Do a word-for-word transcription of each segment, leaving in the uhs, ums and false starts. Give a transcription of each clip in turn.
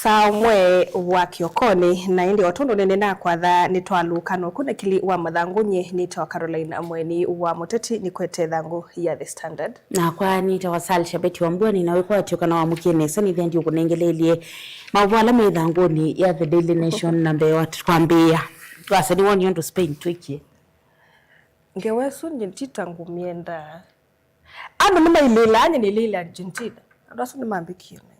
Saa ũmwe wa kĩokonĩ, na ĩndĩ o tondũ nĩnĩnakwatha nĩtwalũka na ũkunĩkĩli wa mathangũ, nyie nĩtawa Caroline Mweni wa Mũteti, nĩkwete ĩthangũ ya The Standard. Nakwa nĩtawa Sal Shabeti wa Mbua, nĩna wĩkwatyo kana wamũkie nesa, nĩthĩa ndiũkũnengeleelye maũvoo ala me ĩthangũnĩ ya The Daily Nation. Na mbee wa kwambĩĩa, twasya nĩwoni ũndũ Spain twĩkie? Ngewa ĩsu nyie ti ta ngũmyenda. Andũ nĩmailĩĩlaa nyie nĩilĩĩle Argentina. Andũ asu nĩmambĩkie naĩ.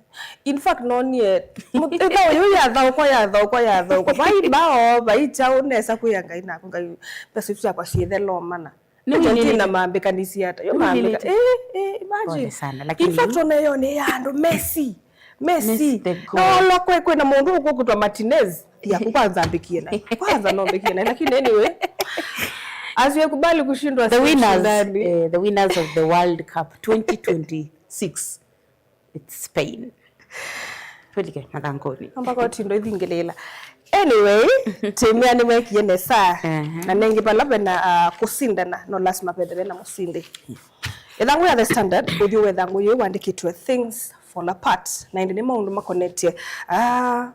In fact, noonie ĩthaũ yĩu yathaũkwa, yathaũkwa, yathaũkwa. Vai mbao, vai kyaũ, nesa kwĩa Ngai naku, Ngai, mbesa isu syakwa syĩthe lomana. Nĩ Argentina wĩlĩlĩte. Mambĩkanisye ata? Yo mambĩka. Nĩ wĩlĩlĩte. Eh, eh, imagine. Pole sana, lakini in fact, ona ĩyo nĩ ya andũ Messi. Messi. Messi the goat. Na wala kwĩ, kwĩ na mũndũ ũkũkũtwa Martinez. Yaku kwanza mbĩkie naĩ. Kwanza no mbĩkie naĩ, lakini anyway. Asiwekubali kushindwa. The winners, eh, the winners of the World Cup twenty twenty-six. It's Spain. Twĩlike mathangũnĩ. Amba kwa tindo ithingĩlĩla. Anyway, timu ya nĩmekie nesa. Ehe. Na nengi pala vena, ah, kũsindana, no lazima vethe vena mũsindi. Ĩthangũ ya The Standard, ũthyũ wa ĩthangũ yĩu wandĩkĩtwe "Things fall apart." Na ĩndĩ nĩ maũndũ makonetye, ah,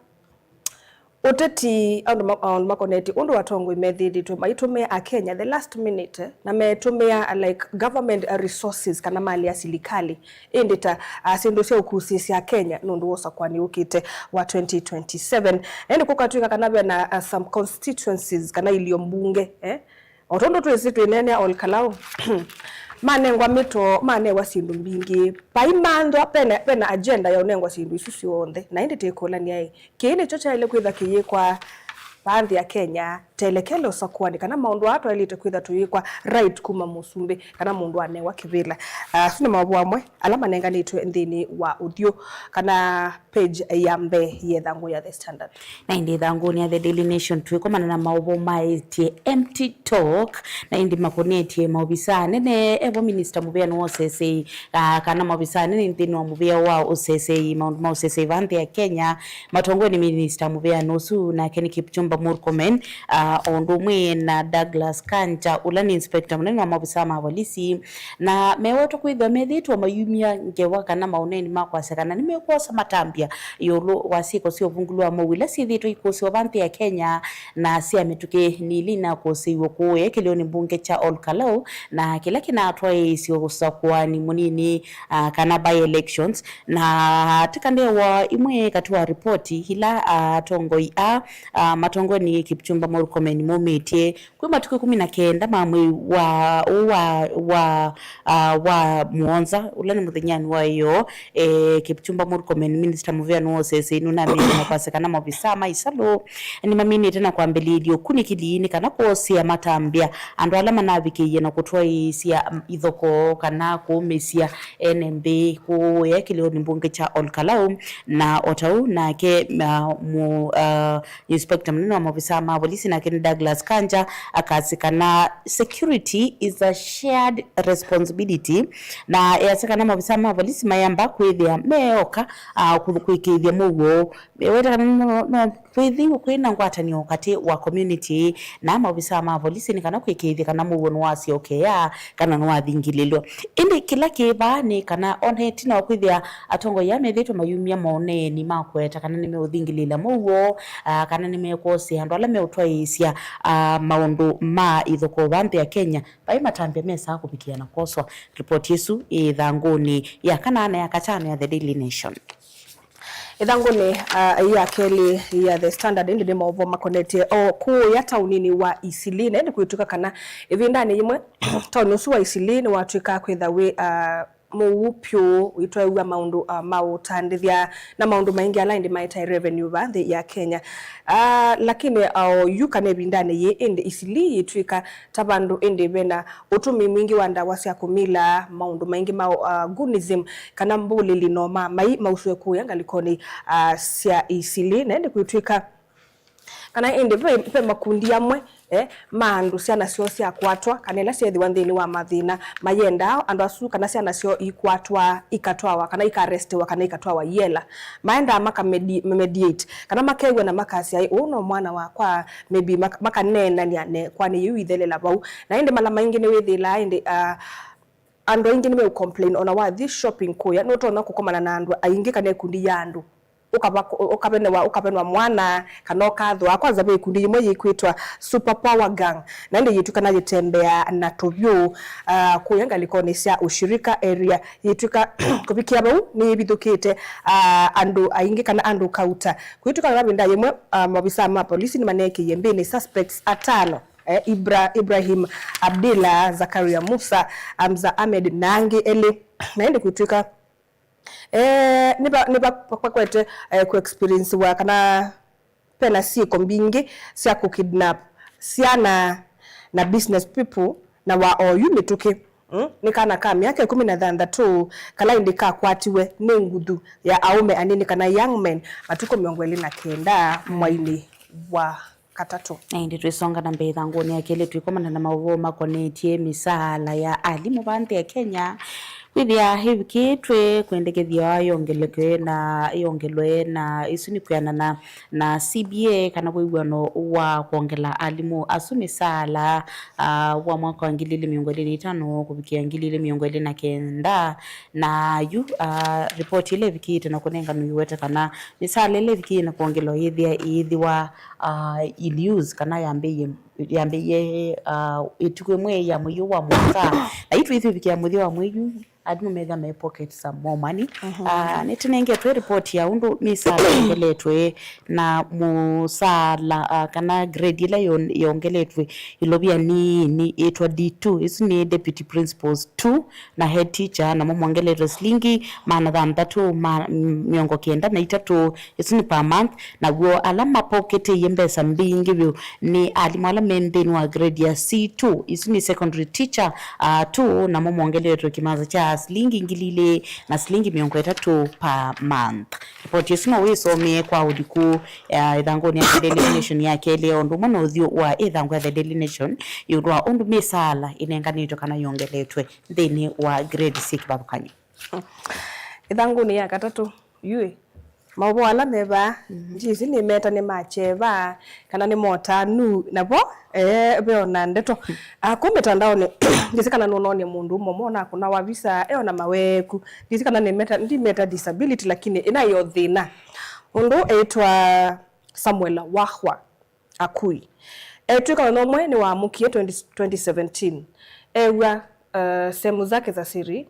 ũteti, andũ ma-, maũndũ makonetye ũndũ atongoi methĩĩtwe maitũmĩa Akenya the last minute, eh, na metũmĩa, uh, like, government, uh, resources kana mali ya silikalĩ, ĩndĩ ta, uh, syĩndũ sya ũkusĩĩsya Akenya nũndũ wa ũsakũani ũkĩte wa twenty twenty-seven. Na ĩndĩ kũkatw'ĩka kana vena, uh, some constituencies kana ilio mbunge, eh, o tondũ twĩsĩ twĩneenea Ol Kalou, manengwa mĩtoo, manewa syĩndũ mbingĩ, vai manthwa, vena, vena agenda ya ũnengwa syĩndũ isu syonthe. Na ĩndĩ tĩkũlany'a-ĩ, kĩĩ nĩkyo kyaĩle kwĩthwa kĩyĩkwa vaa nthĩ ya Kenya, telekele ũsakũani, kana maũndũ aa twaĩlĩte kwĩthwa tũyĩkwa right kuma mũsumbĩ, kana mũndũ anewa kĩvĩla? Ah, asu nĩ maũvoo amwe ala manenganĩtwe nthĩnĩ wa ũthyũ, kana page ya mbee ya ĩthangũ ya The Standard. Na ĩndĩ ĩthangũnĩ ya The Daily Nation twĩkomana na maũvoo maĩtye empty talk, na ĩndĩ makonetye maovisaa anene, evo minista mũvĩanĩ wa ũsesei, ah, kana maovisaa anene nthĩnĩ wa mũvĩa wa ũsesei, maũndũ ma ũsesei vaa nthĩ ya Kenya, matongoe nĩ minista mũvĩanĩ ũsu, nake nĩ Kipchumba Murkomen, ah, o ũndũ ũmwe na Douglas Kanja, ũla nĩ inspector mũnene wa maovisaa ma volisi, na mewetwe kwĩthĩwa methĩĩtwe mayumya ngewa kana maũneeni ma kwasya kana nĩmekwosa matambya ĩũlũ wa syĩko sya ũvungũlu wa mow'u ila syĩthĩĩtwe ikũsĩwa vaa nthĩ ya Kenya, na sya mĩtũkĩ nĩ ila inakũsĩiwe kũũ ĩekĩlĩonĩ mbunge kya Ol Kalou, na kĩla kĩnatwaĩĩsye ũsakũani mũnini, ah, kana by-elections. Na atĩka ndewa imwe katĩ wa ripoti ila, ah, atongoi a, ah, matongoe nĩ Kipchumba Murkomen maumĩtye kwĩ matukũ ĩkũmi na kenda ma mwei wa, wa, wa, ah, wa mũonza, ũla nĩ mũthenyanĩ wa ĩyoo, eh, Kipchumba Murkomen, minista mũvĩanĩ wa ũsesei, nũnamĩte na kwasya kana maovisaa ma ĩsalũ nĩmaminĩte na kwambĩlĩĩlya ũkunĩkĩli nĩ kana kwosea matambya andũ ala manavikĩie na kũtwaĩĩsya, mm, ithokoo kana kũũmĩsya ene nthĩ kũũ ĩekĩlĩonĩ mbunge kya Ol Kalou. Na o ta ũu nake, ah, mu-, ah, Inspector mũnene wa maovisaa ma volisi nake nĩ Douglas Kanja akasya kana security is a shared responsibility, na easya kana maovisaa ma volisi mayamba kwĩthĩa meoka, ah, kũ-, kũĩkĩĩthya mũuo. Eweta kana no, no, kwĩthĩwa kwĩ na ngwatanĩo katĩ wa community na maovisaa ma volisi nĩ kana kũĩkĩĩthya kana mũuo nĩwasyokea kana nĩwathingĩlĩlw'a. Ĩndĩ kĩla kĩ vaa nĩ kana ona ĩtina wa kwĩthĩa atongoi aa methĩĩtwe mayumya maũneeni ma kũweta kana nĩmeũthingĩlĩĩla mũuo, ah, kana nĩmekwosea andũ ala meũtwaĩĩsya, ah, maũndũ ma ithokoo vaa nthĩ ya Kenya, vai matambya mesaa kũvikĩa na kwoswa. Ripoti ĩsu ĩ ĩthangũnĩ ya kana na ya katano ya The Daily Nation. Ĩthangũnĩ, ah, ya kelĩ ya The Standard, ĩndĩ nĩ maũvoo makonetye o kũũya taũninĩ wa Eastleigh, na ĩndĩ kwĩtw'ĩka kana ĩvindanĩ yĩmwe taũni ũsu wa Eastleigh nĩwatw'ĩkaa kwĩtha wĩ, ah, mũuu pyũ, ũitwaĩw'a maũndũ, ah, ma ũtandĩthya na maũndũ maingĩ ala ĩndĩ maetae revenue vaa nthĩ ya Kenya. Ah, lakini, ah, o yu kana ĩvindanĩ yĩĩ ĩndĩ Eastleigh yĩtw'ĩka ta vandũ ĩndĩ vena ũtũmĩi mwingĩ wa ndawa sya kũmila, maũndũ maingĩ ma, ah, goonism, kana mbũlĩli no ma mai mausũe kũya ngalĩkonĩ, ah, sya Eastleigh, na ĩndĩ kwĩtw'ĩka kana ĩndĩ ve, ve makundi amwe, eh, ma andũ syana syoo syakwatwa, kana ila syethĩwa nthĩnĩ wa mathĩna, mayendaa andũ asu kana syana syoo ikwatwa, ikatwawa, kana ikarestiwa, kana ikatwawa iela. Maendaa makamedi-, mediate, kana makew'a na makasya, "Ĩ, ũũ no mwana wakwa," maybe mak-, makaneenany'a ne kwanĩ yĩu ithelela vau. Na ĩndĩ mala maingĩ nĩwĩthĩĩlaa ĩndĩ, ah, andũ aingĩ nĩmeũcomplain, ona wathi shopping kũya, nũtonya kũkomana na andũ aingĩ kana ĩkundi ya andũ. ũkava-, ũkavenwa, ũkavenwa mwana, kana ũkathwa. Kwanza ve ikundi yĩmwe yĩkwĩtwa Super Power Gang, na ĩndĩ yĩtw'ĩkana yĩtembea na tũvyũ, ah, kũya ngalĩkonĩ sya Ushirika area. Yĩtw'ĩka kũvikĩa vau nĩyĩvithũkĩte, ah, andũ aingĩ kana andũ kauta. Kwĩtw'ĩka mavinda yĩmwe, ah, maovisaa ma polisi nĩmaneekĩie mbĩnĩ suspects atano, eh, Ibra-, Ibrahim Abdillah, Zakaria Musa, Hamza Ahmed na angĩ elĩ. Na ĩndĩ kwĩtw'ĩka, eh, nĩva-, nĩvakwete, eh, kũexperiencewa kana vena syĩko mbingĩ sya kũkidnap syana na business people, na wa oyu mĩtũkĩ, mm, nĩ kana ka myaka ĩkũmi na thanthatũ kala ĩndĩ kakwatiwe nĩ nguthu ya aũme anini kana young men matukũ mĩongo ĩlĩ na kenda mwainĩ wa katatũ. Na ĩndĩ twĩsonga na mbee ĩthangũnĩ ya kelĩ, twĩkomana na maũvoo makonetye mĩsaala ya alimũ va nthĩ ya Kenya. Kwĩthĩa ĩvikĩtwe kwendekethya yongeleke na, yongelwe, na ĩsu nĩ kwĩanana na C B A, kana wĩw'ano wa kwongela alimũ asu mĩsaala, ah, wa mwaka wa ngili ilĩ mĩongo ĩlĩ na itano kũvikĩa ngili ilĩ mĩongo ĩlĩ na kenda. Na yu, ah, ripoti ĩla ĩvikĩte na kũnenganwa ĩwete kana mĩsaala ĩla ĩvikĩte na kwongelwa yĩthĩa ĩyĩthĩwa, ah, ill-use, kana yambĩĩe, yambĩĩe, ah, ĩtukũ ĩmwe ya mwei ũyũ wa mũonza. Na yu twĩthĩwa ĩvikĩa mũthya wa mwei yu, alimũ methĩa me pocket some more money. Mhm. Ah, nĩtũnengetwe report ya ũndũ mĩsaala yongeletwe na mũsaala, ah, kana grade ĩla yon-, yongeletwe ĩlovia nĩ, nĩ ĩtwa D two. Ĩsu nĩ deputy principals two na head teacher, namo mongeletwe silingi maana thanthatũ ma, mĩongo kenda na itatũ. Ĩsu nĩ per month. Naw'o ala mapoketĩie mbesa mbingĩ vyũ nĩ alimũ ala me nthĩnĩ wa grade ya C two, isu nĩ secondary teacher, ah, two, namo mongeletwe kĩmanza kya silingi ngili ilĩ na silingi mĩongo ĩtatũ per month. Ripoti ĩsu no wĩsomee kwa ũliku, ah, ĩthangũnĩ ya The Daily Nation ya kelĩ, o ũndũ ũmwe na ũthyũ wa ĩthangũ ya The Daily Nation ĩũlũ wa ũndũ mĩsaala ĩnenganĩtwe kana yongeletwe nthĩnĩ wa grade syĩ kĩvathũkany'o. Ĩthangũnĩ ya katatũ, yu ĩ, maũvoo ala me vaa, mhm, ndyĩsĩ nĩmeta nĩ ma kyeva, kana nĩ ma ũtanu, navo, eh, ve o na ndeto. Ah, kũ mĩtandaonĩ, ndyĩsĩ kana nũnoonie mũndũ ũmwe ũmwe ũnakũnawa visa, e o na maweku. Ndyĩsĩ kana nĩmeta, ndimeta disability, lakini ĩna yo thĩna. Mũndũ eĩtwa Samuel Wahwa Akui. Etw'ĩka mũthenya ũmwe nĩwaamũkie twenty, twenty seventeen. Ew'a, uh, sehemu zake za siri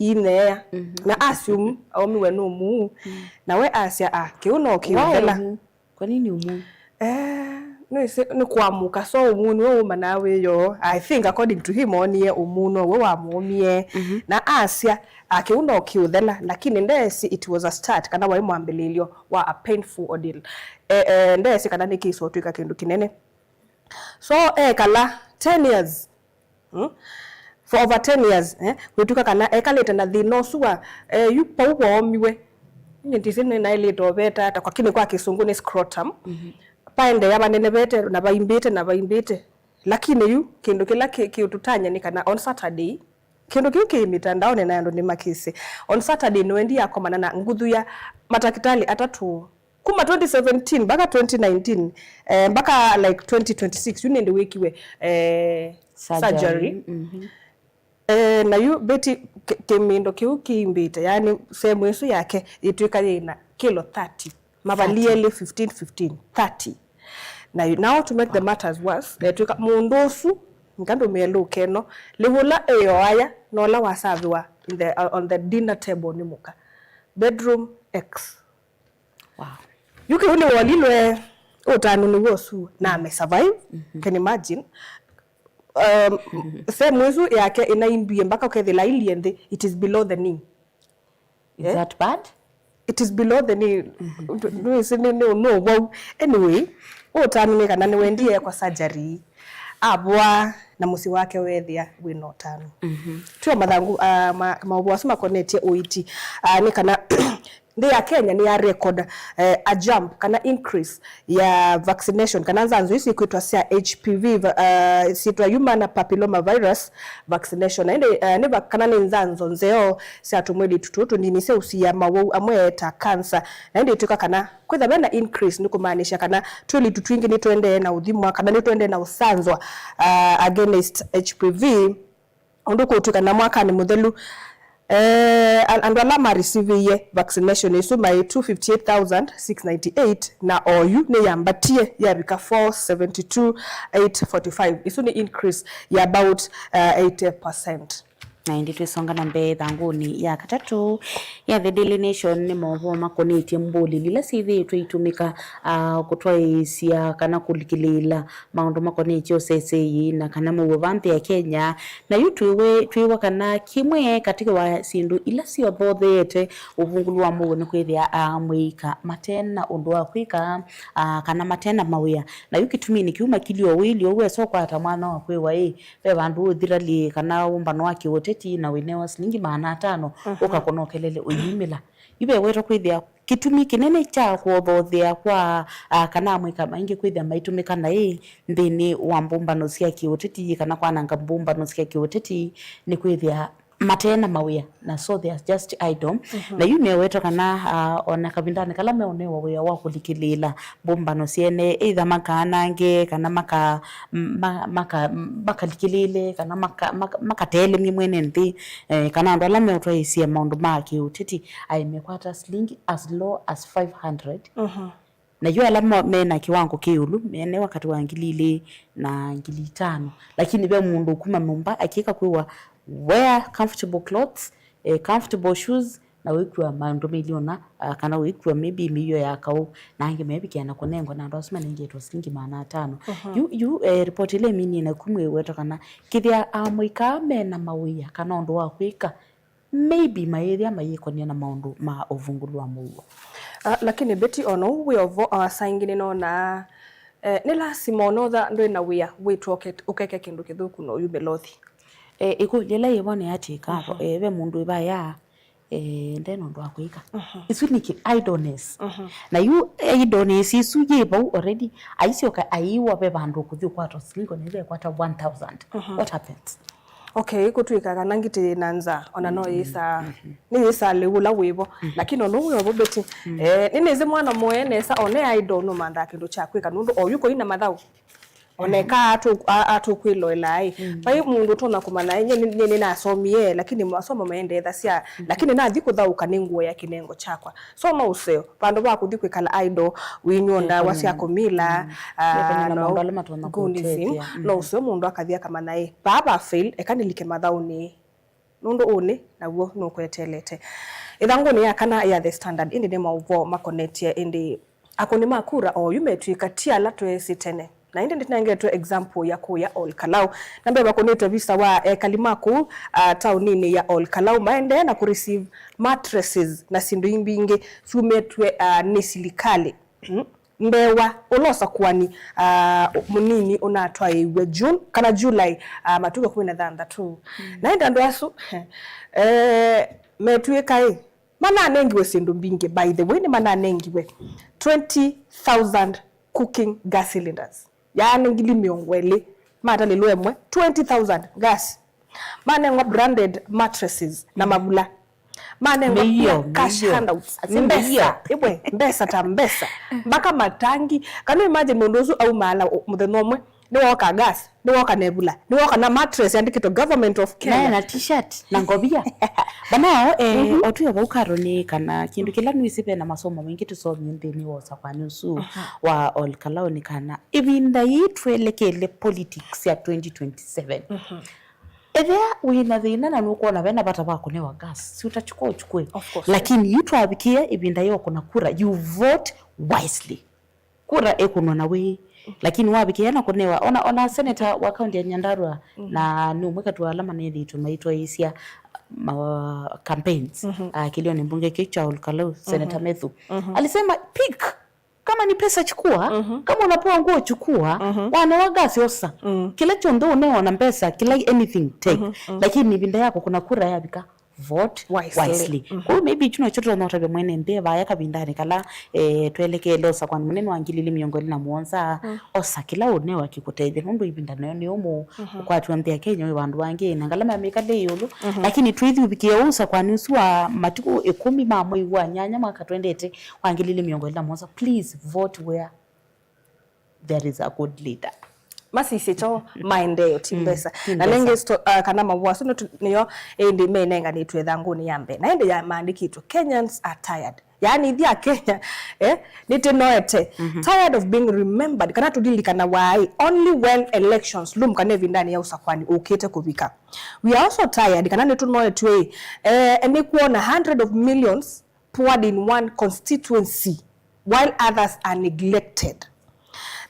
iineea. Mhm. Na assume aũmiwe nĩ ũmuu. Mm. Na we asya, "Ah, kĩu no kĩũthela." Why ũmuu? Kwa nini ũmuu? Eh, nĩwĩsĩ, nĩ kũamũka, so ũmuu nĩwe ũmanaa wĩoo. I think according to him, oonie ũmuu now'o wamũũmie. Mhm. Na asya, "Ah, kĩu no kĩũthela," lakini ndeesĩ it was a start, kana waĩ mwambĩlĩlyo wa a painful ordeal. Eh, eh, ndeesĩ kana nĩkĩsa ũtw'ĩka kĩndũ kĩnene. So, ekala ten years. Hmm? For over ten years, eh, kwĩtw'ĩka kana ekalĩte na thĩna ũsu wa, eh, yu pau waomiwe. Nĩ ndĩsĩ nĩnaĩlĩte ũveta ata, lakini kwa kĩsũngũ nĩ scrotum. Mhm. Paendeea vanenevete na vaimbĩte na vaimbĩte. Lakini yu kĩndũ kĩla kĩ-, kĩũtũtany'a nĩ kana on Saturday, kĩndũ kĩu kĩ mĩtandaonĩ na andũ nĩmakĩsĩ. On Saturday nĩwendi akomana na nguthu ya matakĩtalĩ atatũ. Kuma twenty seventeen mpaka twenty nineteen, eh, mpaka, like, twenty twenty-six, yu nĩndĩ wĩkiwe, eh, surgery. Surgery. Mhm. Eh, na yu Betty, kĩ-, kĩmĩndo kĩu kĩimbĩte, yani sehemu ĩsu yake yĩtw'ĩka yĩna kilo thirty. Mavali elĩ, fifteen, fifteen, thirty. Na yu, now to make the matters worse, netw'ĩka mũndũ ũsu, nga ndũmĩelũke ĩno, lĩu ũla ĩyoaya, na ũla wasaviwa in the, uh, on the dinner table nĩ mũka. Bedroom X. Wow. Yu kĩu nĩwolilwe, ũtanu nĩw'o ũsu, na ame survive, mhm, can imagine. Um, mhm, sehemu ĩsu yake ĩnaimbie mpaka ũkethĩla ailyĩ nthĩ, it is below the knee. Is, eh, that bad? It is below the knee. Mhm. Nĩwĩsĩ nĩ, nĩ, nĩ ũwau. Anyway, ũtanu nĩ kana nĩwendie kwa surgery. Avoa na mũsyĩ wake weethĩa wĩna ũtanu. Mhm. Twĩ o mathangũ, ah, ma, maũvoo asu makonetye ũiiti. Ah, nĩ kana nthĩ ya Kenya nĩ ya record, eh, a jump kana increase ya vaccination kana nzanzo isu ikwĩtwa sya H P V, va-, ah, syĩtwa human papilloma virus vaccination. Na ĩndĩ, eh, nĩ va-, kana nĩ nzanzo nzeo sya tũmwĩlĩtu tũtũ tũnini sya ũsiĩa mawau amwe ta cancer. Na ĩndĩ ĩtw'ĩka kana kwĩtha ve na increase nĩ kũmaanisha kana twĩlĩtu twingĩ nĩtũendee na ũthimwa kana nĩtũendee na ũsanzwa, ah, against H P V. Ũndũ kũtw'ĩka na mwakanĩ mũthelu, Eh, an-, andũ ala mareceiviie vaccination ĩsu maĩ two fifty eight thousand six ninety eight, na oyu nĩyambatie yavika four seventy two eight forty five. Ĩsu nĩ increase ya about, uh, eighty percent. Na ĩndĩ twĩsonga na mbee ĩthangũnĩ ya katatũ ya The Daily Nation, nĩ maũvoo makonetye mbũlĩli ila syĩthĩĩtwe itũmĩka, ah, kũtwaĩĩsya kana kũlikĩlĩĩla maũndũ makonetye ũseseĩ na kana mũuo va nthĩ ya Kenya. Na yu twĩwe-, twĩwa kana kĩmwe katĩ wa syĩndũ ila syothotheete ũvungũlu wa mũuo nĩ kwĩthĩa amũika mate na ũndũ wa kwĩka, ah, kana mate na mawĩa. Na yu kĩtuminĩ kĩu makilio wĩlĩ ũu wesa ũkwata mwanya wa kwĩwa ĩ, ve vandũ ũthiralĩ kana ũmbano wa kĩũteti na wĩnewa silingi maana atano, ũkakonokelele ũyumĩla. Yu vewetwa kwĩthĩa kĩtumi kĩnene kya kũothothea kwa, ah, kana amũika maingĩ kwĩthĩa maitũmĩka naĩ nthĩnĩ wa mbũmbano sya kĩũteti kana kwananga mbũmbano sya kĩũteti nĩ kwĩthĩa mate na mawĩa, na so they are just idle. Na yu mewetwa kana, ah, ona kavindanĩ kala meũnewa wĩa wa kũlikĩlĩĩla mbũmbano syene, either makaanange kana maka-, ma-, maka-, makalikĩlĩĩle kana maka-, maka-, makatelemye mwene nthĩ, eh, kana andũ ala meũtwaĩĩsya maũndũ ma kĩũteti, aĩ mekwata silingi as low as five hundred. Na yu ala mo-, mena kĩwango kĩ ĩũlũ, menewa katĩ wa ngili ilĩ na ngili itano. Lakini ve mũndũ ũkuma nyũmba akĩka kwĩwa wear comfortable clothes, eh, comfortable shoes, na wĩkua maũndũ mailye ũna, ah, kana wĩkua maybe mĩio ya kaũ, na angĩ mevikĩa na kũnengwa na andũ asu manengetwe silingi maana atano. Yu, yu, eh, ripoti ĩla ĩminie naku mwĩwetwa kana kĩthĩa amũika mena mawĩa kana ũndũ wa kwĩka, maybe mayĩthĩa mayĩkonia na maũndũ ma ũvungũlu wa mũuo. Ah, lakini Betty, ona ũu wĩ ovo, ah, saa ingĩ nĩnonaa, eh, nĩ lasima ona ũtha ndwĩ na wĩa wĩtũ ũke-, ũkeke kĩndũ kĩthũku na ũyumĩla ũthi. Eh, ĩkũlyo ĩla yĩvo nĩ atĩ kavo, eh, ve mũndũ ĩvaya, eh, nde na ũndũ wa kwĩka. Isu nĩ kĩ-, idleness. Na yu idleness isu yĩ vau already, aisyoka aiwa ve vandũ kũthi ũkwata silingi na ĩla ĩkwata one thousand. What happens? Okay, kũtw'ĩka kana ngitĩ yĩ na nza, ona no yĩsaa, nĩ yĩsaa lĩu ũla wĩvo. Lakini ona ũu wĩvo Betty, eh, nĩnĩsĩ mwana mũe nesa, one idle nũmanthaa kĩndũ kya kwĩka, nũndũ oyu kũina mathaũ. Oneka atũ-, a-, atũkwĩloela ĩ. Vai mũndũ ũtonya kũmanya ĩ, nye nĩ-, nye nĩnasomie, lakini masomo maendeethasya, lakini nathi kũthaũka nĩ nguo ya kĩnengo kyakwa. So no ũseo, vandũ va kũthi kwĩkala idle, wĩnywa ndawa sya kũmila, ah, no, goonism, no ũseo mũndũ akathi akamanya ĩ, vaa va fail, eka nĩlike mathaũnĩ. Nũndũ ũnĩ naw'o nũkwetelete. Ĩthangũnĩ ya kana ya The Standard, ĩndĩ nĩ maũvoo makonetye ĩndĩ akũni ma kura oyu metw'ĩka ti ala tweesĩ tene. Na ĩndĩ nĩtũnengetwe example ya kũya Ol Kalou. Na mbee vakũnĩtwe visa wa ekali ma kũu, ah, taũninĩ ya Ol Kalou maendee na kũreceive mattresses na syĩndũ imbingĩ syumĩtw'e, ah, nĩ silikalĩ. Mm. Mbewa ũla ũsakũani, ah, mũnini ũnatwaĩiw'e June, kana July, ah, matukũ ĩkũmi na thanthatũ. Na ĩndĩ andũ asu, eh, metw'ĩka ĩ, mananengiwe syĩndũ mbingĩ, by the way, nĩmananengiwe twenty thousand cooking gas cylinders. Yaani ngili mĩongo ĩlĩ, matalĩlwe ĩmwe, twenty thousand gas. Manengwa branded mattresses na mavula. Manengwa pia cash handouts. Nĩ mbesa, ĩwe, mbesa ta mbesa. Mpaka matangi. Can you imagine mũndũ ũsu aumaala ũ-, mũthenya ũmwe, nĩwoka gas, nĩwoka na ĩvula, nĩwoka na mattress yandĩkĩtwe Government of Kenya. Na t-shirt, na ngovia. Banao, eh, otwĩa vau karo nĩ kana kĩndũ kĩla nĩwĩsĩ ve na masomo maingĩ tũsomie nthĩnĩ wa ũsakũani ũsu wa Ol Kalou nĩ kana ĩvinda yĩĩ twelekele politics ya twenty twenty-seven. Ethĩa wĩ na thĩna na nũkwona ve na vata va kũnewa gas, si utachukua uchukue. Of course. Lakini yu twavikĩĩa ĩvinda ya ũkũna kura, you vote wisely. Kura ĩkũnwa na wĩĩ. Lakini wavikĩĩa na kũnewa, ona, ona senator wa kaunti ya Nyandarua, na nĩ ũmwe katĩ wa ala manethĩĩtwe maitwaĩĩsya ma campaigns, ah, kĩlĩonĩ mbunge kĩu kya Ol Kalou, Senator Methu. Alisema, "Pick. Kama ni pesa chukua, kama unapewa nguo chukua, wanewa gas osa. Kĩla kyonthe ũnewa na mbesa, kĩla anything take." Lakini ĩvinda ya kũkũna kura yavika, vote wisely. Kwoou maybe kyu nokyo tũtonya ũtavya mwene nthĩ vaya kavindanĩ kala, eh, twelekele ũsakũani mũnene wa ngili ilĩ mĩongo ĩlĩ na mũonza, osa kĩla ũnewa kĩkũtethye, nũndũ ĩvinda nayo nĩ ũmũ, ũkwati wa nthĩ ya Kenya wĩ vandũ vangĩ, na ngalama ya mĩkalĩ ĩ ĩũlũ. Lakini twĩthi ũvikĩe ũu ũsakũani ũsu wa matukũ ĩkũmi ma mwei wa nyanya mwaka twendete, wa ngili ilĩ mĩongo ĩlĩ na mũonza, please vote where there is a good leader. Masisye kyo maendeeo, ti mbesa. Na nĩ mbesa. Nengĩ sto-, ah, kana mavũa asu nĩtu-, nĩyo ĩndĩ menenganĩtwe ĩthangũnĩ ya mbee. Na ĩndĩ ya maandĩkĩtwe, "Kenyans are tired." Yaani, ithi a Kenya, eh, nĩtũnoete. Tired of being remembered, kana tũlilikanawa only when elections loom, kana ĩvindanĩ ya ũsakwani ũkĩte kũvika. We are also tired, kana nĩtũnoetwe, eh, nĩ kwona hundred of millions poured in one constituency while others are neglected.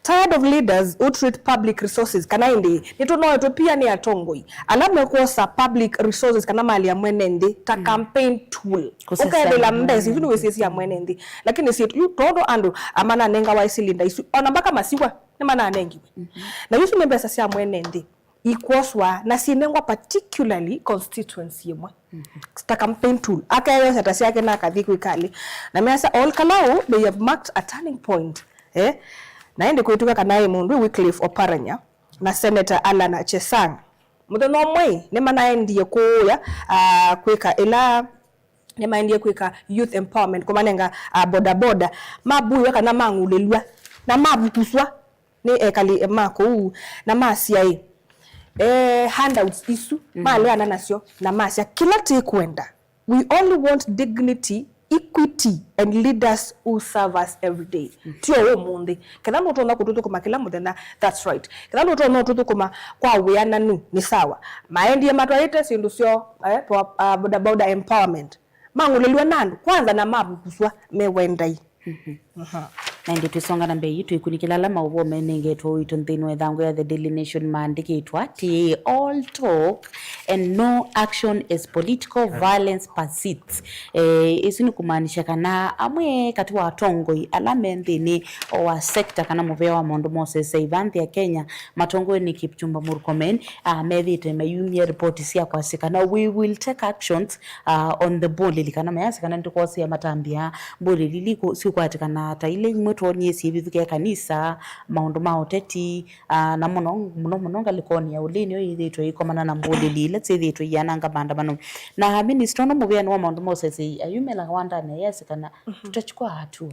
Tired of leaders who treat public resources, kana ĩndĩ nĩtũnoetwe pia nĩ atongoi ala mekwosa public resources kana mali ya mwene nthĩ ta campaign tool. Kũsesya ũkaendela mbesa isu nĩwĩsĩsya mwene nthĩ, lakini syĩtu yu tondũ andũ amananengawa silinda isu, ona mpaka masiwa nĩmananengiwe. Na isu nĩ mbesa sya mwene nthĩ ikwoswa na syĩnengwa particularly constituency ĩmwe ta campaign tool. Akeyosya ta syake na akathi kwĩkalĩ. Na measya Ol Kalou, they have marked a turning point. Eh? Na ĩndĩ kwĩtw'ĩka kana ĩ mũndũ Wycliffe Oparanya na Senator Allan Chesang, mũthenya ũmwe nĩmanaendie kũũya, ah, kwĩka ĩla, nĩmaendie kwĩka youth empowerment, kũmanenga, ah, bodaboda, mabuiwa kana mang'ulĩlw'a na mavukuswa nĩ ekali ma kũu, na masya ĩ, eh, handouts isu maleana nasyo, na masya kĩla tĩkwenda, we only want dignity, equity and leaders who serve us every day. Tio ũmũnthĩ. Ketha nũtonya kũtũthũkũma kĩla mũthenya, that's right. Ketha nũtonya ũtũthũkũma kwa wĩananu, nĩ sawa. Maendie matwaĩte syĩndũ syoo, eh, boda boda empowerment. Mang'ũlĩlw'a na andũ kwanza na mavukuswa me wendai. Na ĩndĩ twĩsonga na mbee yu, twĩkunĩkĩla ala maũvoo menengetwe ũito nthĩnĩ wa ĩthangũ ya The Daily Nation maandĩkĩtwe atĩĩ, "All talk and no action as political violence persists." Eh, ĩsu nĩ kũmaanisha kana amwe katĩ wa atongoi ala me nthĩnĩ wa sector kana mũvĩa wa maũndũ ma ũseseĩ va nthĩ ya Kenya, matongoew'e nĩ Kipchumba Murkomen, ah, methĩĩtwe mayumya ripoti sya kwasya kana, "We will take actions, ah, on the bull," kana mayasya kana nĩtũkwosea matambya mbũlĩli ili kũ-, siũkwatĩkana ta ila imwe twonie syĩvithũkĩa kanisa, maũndũ ma ũteti, ah, na mũno mũno mũno ngalĩkonĩ ya ũlĩnĩ ĩyo yĩthĩĩtwe ĩikomana na mbũlĩli ila syĩthĩĩtwe iyananga maandamano. Na minista ũno mũvĩanĩ wa maũndũ ma ũseseĩ ayumĩla wandanĩ ayasya kana, "Tutachukua hatua.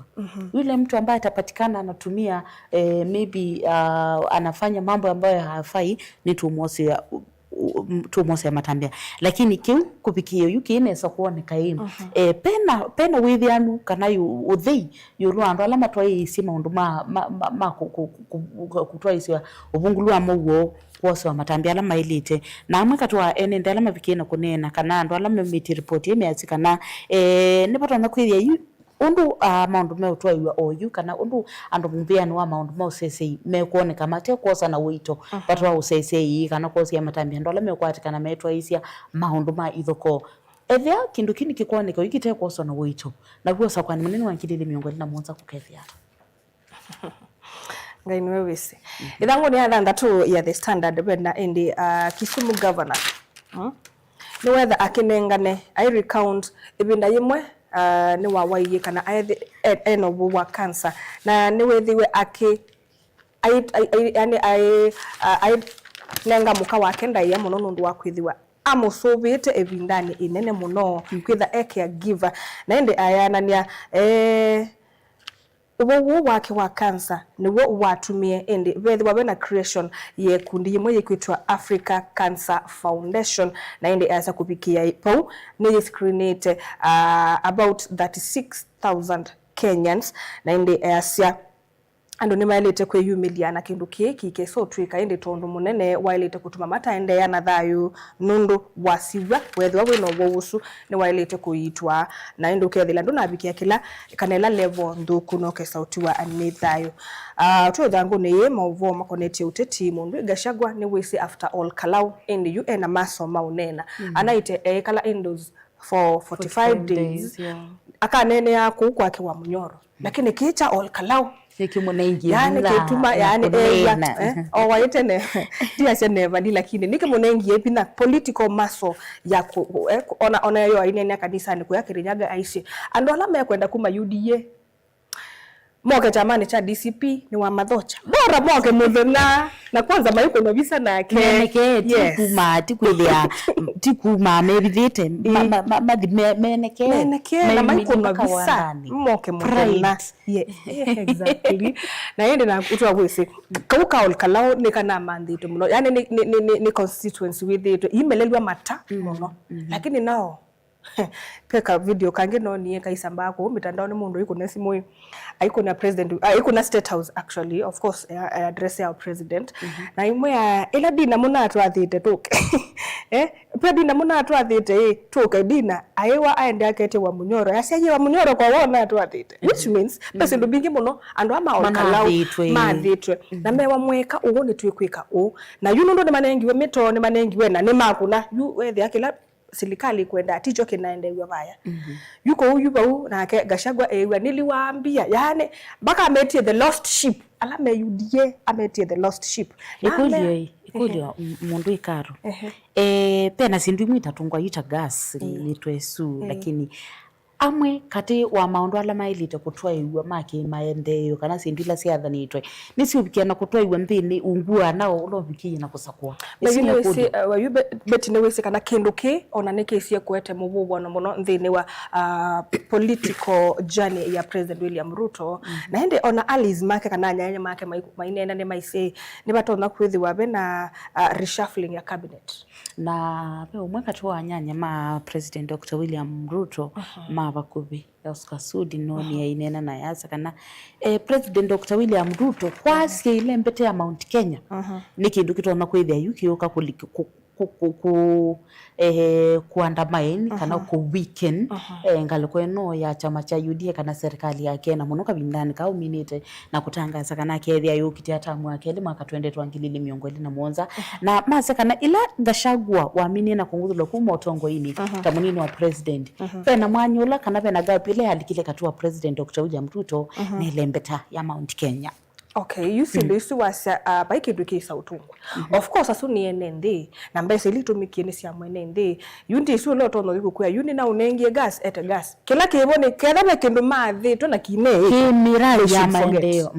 Yule mtu ambaye atapatikana anatumia, eh, maybe, ah, anafanya mambo ambayo hafai, nĩtũmwosea, u-, u-, tũmwosea matambya." Lakini kĩu kũvikĩĩa yu kĩĩ nesa kwoneka ĩ, eh, pena, pena wĩthĩanu kana yu ũthei ĩũlũ wa andũ ala matwaĩĩsye maũndũ ma, ma, ma, ma kũ-, kũ-, kũ-, kũ-, kũtwaĩĩsya ũvungũlu wa mũuo, kwosewa matambya ala maĩlĩte. Na amwe katĩ wa ene nthĩ ala mavikĩe na kũneena kana andũ ala maumĩtye ripoti ĩĩ measya kana, eh, nĩvatonya kwĩthĩa yu ũndũ, ah, maũndũ meũtwaĩwa oyu, kana ũndũ andũ mũvĩanĩ wa maũndũ ma ũseseĩ mekwoneka mate kwosa na ũito vata wa ũseseĩ kana kwosea matambya andũ ala mekwatĩkana metwaĩĩsya maũndũ ma ithokoo. Ethĩa kĩndũ kĩu nĩkĩkwoneka oyu kĩte kwoswa na ũito, naw'o ũsakwani mũnene wa ngili ilĩ mĩongo ĩlĩ na mũonza kũkethĩa ata? Ngai nĩwe wĩsĩ. Ĩthangũnĩ ya thanthatũ ya The Standard, vena ĩndĩ, ah, Kisumu Governor, mm, nĩwetha akĩnengane, ai recount ĩvinda yĩmwe, ah, nĩwawaie kana aethi-, e-, ena ũvũ wa cancer, na nĩwĩthĩwe akĩ-, ai-, ai-, ai-, yani ai-, ah, ainenga mũka wake ndaĩa mũno nũndũ wa kwĩthĩwa amũsũvĩĩte ĩvindanĩ ĩnene mũno, kwĩtha e caregiver, na ĩndĩ ayananĩa, eh, ũvũ ũũ wake wa cancer nĩw'o watumie ĩndĩ vethĩwa vena creation ya ĩkundi yĩmwe yĩkwĩtwa Africa Cancer Foundation, na ĩndĩ easya kũvikĩĩa vau nĩyĩscreenĩte, ah, about thirty-six thousand Kenyans, na ĩndĩ easya andũ nĩmaĩlĩte kwĩyumĩlya na kĩndũ kĩĩ kĩkesa ũtw'ĩka, ĩndĩ tondũ mũnene waĩlĩte kũtuma mataendeea na thayũ nũndũ wa siw'a, weethĩwa wĩ na ũwau ũsu, nĩwaĩlĩte kũiitwa, na ĩndĩ ũkethĩla ndũnavikĩa kĩla kana ĩla level nthũku, na ũkesa ũtiwa nĩ thayũ. Ah, twĩ ĩthangũnĩ yĩĩ, maũvoo makonetye ũteti, mũndũ Gachagua nĩwĩsĩ after Ol Kalou, ĩndĩ yu ena maso ma ũneena. Anaĩte eĩkala indoors for forty-five days. Akaneenea kũu kwake wa Munyoro. Lakini kĩĩ kya Ol Kalou nĩkĩmũnengie, yani, vinya kĩtuma, na yani, kũneena. Eh, owaĩte ne, ndiasya nevali, lakini nĩkĩmũnengie vinya, political muscle ya kũ-, eh, ona, ona yo aineenea kanisanĩ kũya Kirinyaga aisye andũ ala mekwenda kuma U D A Moke kyamanĩ kya D C P nĩ wa mathocha. Bora moke mũthenya. Na kwanza maikũnwa visa nake. Menekee, ti Yes. kuma, ti kwĩthĩa, ti kuma mevithĩte, ma- Ĩĩ. ma- ma- mathi me- menekee. Menekee, na Meimili maikũnwa mpaka visa. Wandanĩ. Moke mũthenya. Pride. Yeah, yeah, exactly. Na ĩndĩ na ũtwa kwĩsĩ, kau ka Ol Kalou nĩ kanamanthĩtwe mũno. Yani nĩ, nĩ, nĩ, nĩ, nĩ constituency wĩthĩtwe imelelwa mata mũno. Lakini nao, ke ka video kangĩ nonie kaisambaa kũu mĩtandaonĩ, mũndũ aikũne simũ ĩ, aikũna president, ah, aikũna State House actually, of course, eh, eh, address ya president. Na imwe ya, ĩla Dina mũnatwathĩte tũke. Eh, pe Dina mũnatwathĩte ĩ, tũke Dina, aĩwa aende aketye Wamunyoro. Yasya yĩ Wamunyoro kwa wona atwathĩte. Which means, pe syĩndũ mbingĩ mũno, andũ ama Ol Kalou Manathĩtwe. Mathĩtwe. Na mewa mweka ũũ nĩ twĩkwĩka ũũ. Na yu nũndũ nĩ manengiwe mĩtoo, nĩ manengiwe na nĩ makũna. Yu wethĩa kĩla silikalĩ kwenda, tikyo kĩnaendeew'a vaya. Yu kũu yu vau, nake Gachagua eew'a, "Niliwaambia." Yani, mpaka ametie the lost sheep. Ala me U D A, ametie the lost sheep. Na Ĩkũlyo ame- ĩ, ĩkũlyo, m- mũndũ ĩkaro. Ehe. Eh, pena syĩndũ imwe itatũngwa yu ta gas, nĩtwesu, lakini amwe katĩ wa maũndũ ala maĩlĩte kũtwaĩw'a ma kĩmaendeeo kana syĩndũ ila syathanĩtwe, nĩsyũvikĩa na kũtwaĩw'a nthĩnĩ ungu wa nao ũla ũvikĩie na kũsakũa. Ĩsu nĩ ĩkũlyo. Yu Be- Betty nĩwĩsĩ kana kĩndũ kĩ ona nĩkĩsie kũete mũvũvũano mũno nthĩnĩ wa, ah, political journey ya President William Ruto. Na ĩndĩ ona allies make kana anyanya make mai- maineena nĩmaisĩ nĩvatonya kwĩthĩwa ve na, ah, reshuffling ya cabinet. Na ve ũmwe katĩ wa anyanya ma President Doctor William Ruto ma vakuvĩ, Oscar Sudi, noni aineena na yasa kana, eh, President Doctor William Ruto kwasya ĩlembete ya Mount Kenya nĩ kĩndũ kĩtonya kwĩthĩa yu kĩũka kũli- kũ- kũ- kũ- kũ- eh, kũ undermine kana kũ weaken, eh, ngalĩko ĩno ya kyama kya U D A kana serikali yake, na mũno kavindanĩ kaa ũminĩte na kũtangaasa kana akeethĩa yũkĩte atamu ya kelĩ mwaka twendetwe wa ngili ilĩ mĩongo ĩlĩ na mũonza. Na masya kana ĩla Gachagua waminie na kũng'uthũlwa kuma ũtongoinĩ ta mũnini wa president, vena mwanya ũla kana vena gap ĩla yalikile katĩ wa President Doctor William Ruto na ĩlembeta ya Mount Kenya. Okay, yu syĩndũ isu wasya, ah, vai kĩndũ kĩsa ũtungwa. Of course, asu nĩ ene nthĩ, na mbesa ila itũmĩkie nĩ sya mwene nthĩ. Yu ndĩ isu ũla ũtonya ũthi kũkwĩa, yu nĩnaũnengie gas, ete gas. Kĩla kĩvo nĩ ketha ve kĩndũ mathĩtwe na kinĩ kĩmĩra ya maendeeo.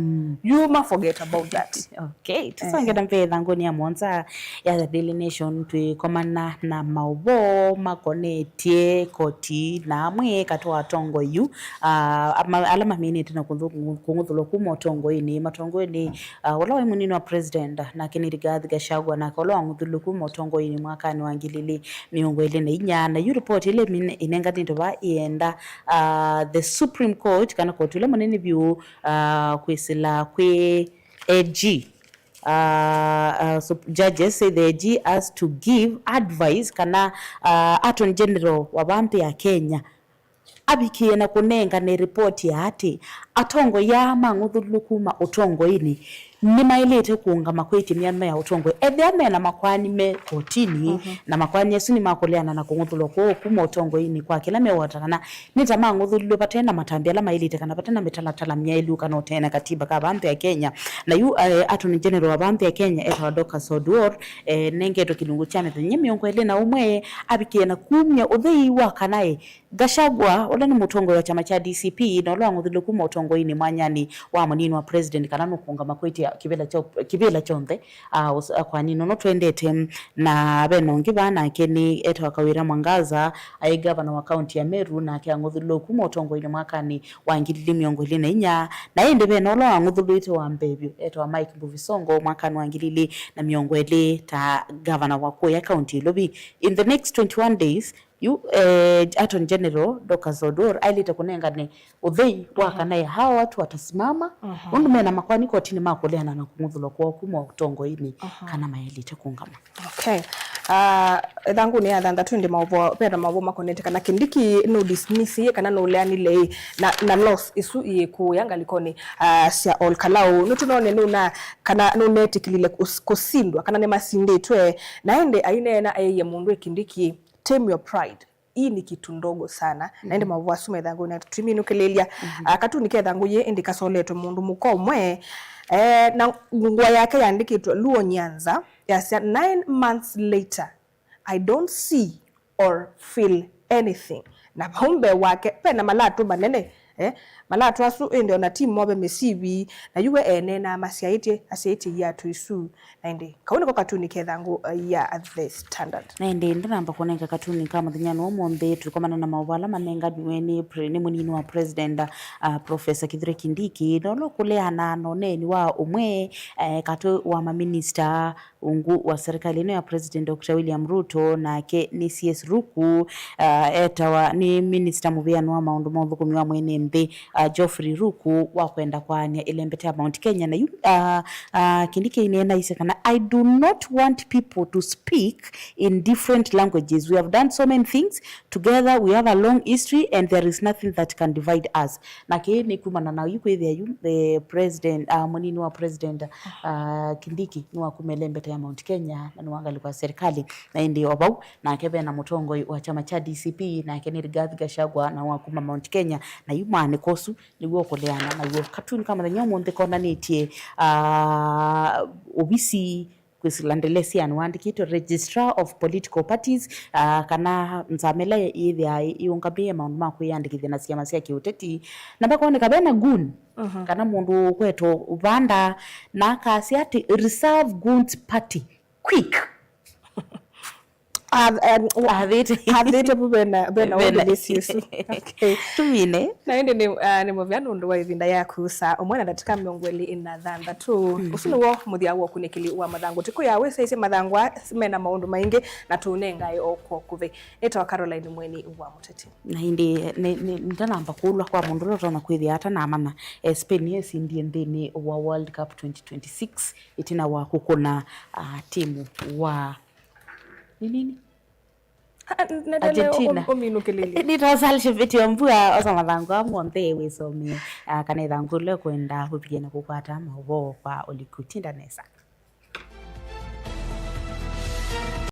Yu ma forget about that. Okay, tũsonge na mbee ĩthangũnĩ ya mũonza ya The Daily Nation, twĩkomana na maũvoo makonetye koti na amwe katĩ wa atongoi yu, ah, ama- ala maminĩte na kũng'u- kũng'uthũlwa kuma ũtongoinĩ, matongoinĩ, ah, ũla waĩ mũnini wa president, nake nĩ Rigathi Gachagua, nake ũla wang'uthũlw'e kuma ũtongoinĩ mwakanĩ wa ngili ilĩ mĩongo ĩlĩ na inya. Na yu ripoti ĩla ĩmine- ĩnenganĩtwe vaa ĩenda, ah, the Supreme Court, kana koti ũla mũnene vyũ, ah, kwĩsĩla kwĩ A G. Uh, uh, so judges say the A G has to give advice kana, uh, Attorney General wa vaa nthĩ ya Kenya avikĩe na kũnengane ripoti ya atĩ atongoi aa mang'uthũlw'e kuma ũtongoinĩ nĩmaĩlĩte kũũngama kwĩtya mĩanya ya ũtongoi. Ethĩwa mena makoani me kotinĩ, na makoani asu nĩmakũleana na kũng'uthũlwa kũũ kuma ũtongoinĩ kwa kĩla mewota kana nĩ ta mang'uthũlilwe vate na matambya ala maĩlĩte kana vate na mĩtalatala myaĩlu kana ũtee na katiba ka vaa nthĩ ya Kenya. Na yu, eh, Attorney General wa vaa nthĩ ya Kenya etawa Dorcas Oduor, eh, nengetwe kĩlungu kya mĩthenya mĩongo ĩlĩ na ũmwe avikĩe na kumya ũthei wa kana, eh, Gachagua, ũla nĩ mũtongoi wa kyama kya D C P, na ũla wang'uthilwe kuma ũtongoinĩ mwanyanĩ wa mũnini wa president, kana nũkũngama kwĩtya kĩvĩla kyo- kĩvĩla kyonthe, ah, ũs- ah, kwanini ũno twendete. Na vena ũngĩ vaa nake nĩ etawa Kawira Mwangaza, aĩ gavana wa kaunti ya Meru, nake ang'uthilwe kuma ũtongoinĩ mwakanĩ wa ngili ilĩ mĩongo ĩlĩ na inya, na ĩndĩ vena ũla wang'uthũlwĩte wa mbee vyũ etawa Mike Mbuvi Sonko mwakanĩ wa ngili ilĩ na mĩongo ĩlĩ ta gavana wa kũya kaunti ya Nairobi. In the next twenty-one days, yu, eh, Attorney General Dorcas Oduor aĩlĩte kũnengane ũthei wa kana ye hawa watu watasimama, nũndũ mena makoani kotinĩ ma kũleana na kũng'uthũlwa kwoo kuma ũtongoinĩ, kana maĩlĩte kũngama. Okay. Ah, ĩthangũnĩ ya thanthatũ ĩndĩ maũvoo, vena maũvoo makonete kana Kindiki nũ dismiss ĩ kana nũleanile ĩ na, na loss ĩsu ĩkũya ngalĩkonĩ, ah, sya Ol Kalou. Nĩtũnone nũna kana nũnetĩkĩlile kũs- kũsindwa kana nĩmasindĩtwe. Na ĩndĩ aineena eie mũndũ ĩ Kindiki, "Tame your pride. Hii ni kitu ndogo sana." Na ĩndĩ maũvoo asu me ĩthangũnĩ ya tũtiminũkĩlĩlya. Ah, katuni ke ĩthangũ yĩĩ ĩndĩ kasoletwe mũndũ mũka ũmwe, eh, na ngũa yake yandĩkĩtwe Luo Nyanza, yasya, "Nine months later, I don't see or feel anything." Na vau mbee wake vena malatũ manene Eh, malatũ asu, ĩndĩ ona ti move mĩsivi, na yu we eneenaa masyaĩtye, asyaĩtye iatũ isu. Na ĩndĩ, kau nĩko katuni kethangũ, uh, ya The Standard. Na ĩndĩ, ndĩnamba kũnenga katuni ka mũthenya wa ũmũnthĩ, tũkomana na maũvoo ala manenganiwe nĩ pre-, nĩ mũnini wa president, uh, Professor Kithure Kindiki, na ũla ũkũleana na ũneeni wa ũmwe, eh, katĩ wa maminista ungu wa serikali ĩno ya President Doctor William Ruto, nake nĩ C S Ruku, uh, etawa nĩ minista mũvĩanũ wa maũndũ ma ũthũkũmi wa mwene nthĩ, uh, Geoffrey Ruku, wa kwenda kwaany'a ĩlembeta ya Mount Kenya. Na yu, uh, uh, Kindiki aineena aisye kana, "I do not want people to speak in different languages. We have done so many things together, we have a long history and there is nothing that can divide us." Na kĩĩ nĩ kumana na yu kwĩthĩa yu, eh, president, uh, mũnini wa president, uh, Kindiki nĩwakuma ĩlembeta ya Mount Kenya na nĩwangalĩkwa serikali. Na ĩndĩ o vau, nake ve na mũtongoi wa kyama kya D C P, nake nĩ Rigathi Gachagua, na wa kuma Mount Kenya, na yu maandĩko ũsu nĩw'o ũkũleana naw'o. Katuni ka mũthenya ũmũnthĩ konanĩtye, ah, ovisi kwĩsĩla ndelesianĩ waandĩkĩtwe Registrar of Political Parties, ah, kana nzama ĩla yĩthĩaa ĩũngamĩe maũndũ ma kwĩyandĩkĩthya na syama sya kĩũteti, na vakoneka ve na goon, mhm, kana mũndũ ũkwetwo vanda, na akasya atĩ, "Reserve goons party, quick." Ath-, em, u-, athĩte, athĩte vu vena, vena vena ũndũ nĩsisu. Okay. Tumine. Na ĩndĩ nĩ, ah, nĩ mũvea nũndũ wa ĩvinda yaku, saa ũmwe na ndatĩka mĩongo ĩlĩ na thanthatũ. Mhm. Ũsu nĩw'o mũthya wa ũkunĩkĩli wa mathangũ. Tũkwĩa wĩsyaisye mathangũ aa mena maũndũ maingĩ na tũũnengae o kw'o kũvĩ. Nĩtawa Caroline Mweni wa Mũteti. Na ĩndĩ, nĩ, nĩ, ndanamba kũlwa kwa mũndũ ũla ũtonya kwĩthĩa atanamanya, eh, Spain nĩyo ĩsindie nthĩnĩ wa World Cup twenty twenty-six, ĩtina wa kũkũna, ah, timu wa, nĩ nini? Ah, ah, Argentina. Ũminũkĩlĩlye. Nĩtwasalshe vĩtyo mbua osa mathangũ amwe onthe wĩsomee, ah, kana ĩthangũ ũla ũkwenda ũvikie na kũkwata maũvoo kwa ũliku. Tinda nesa.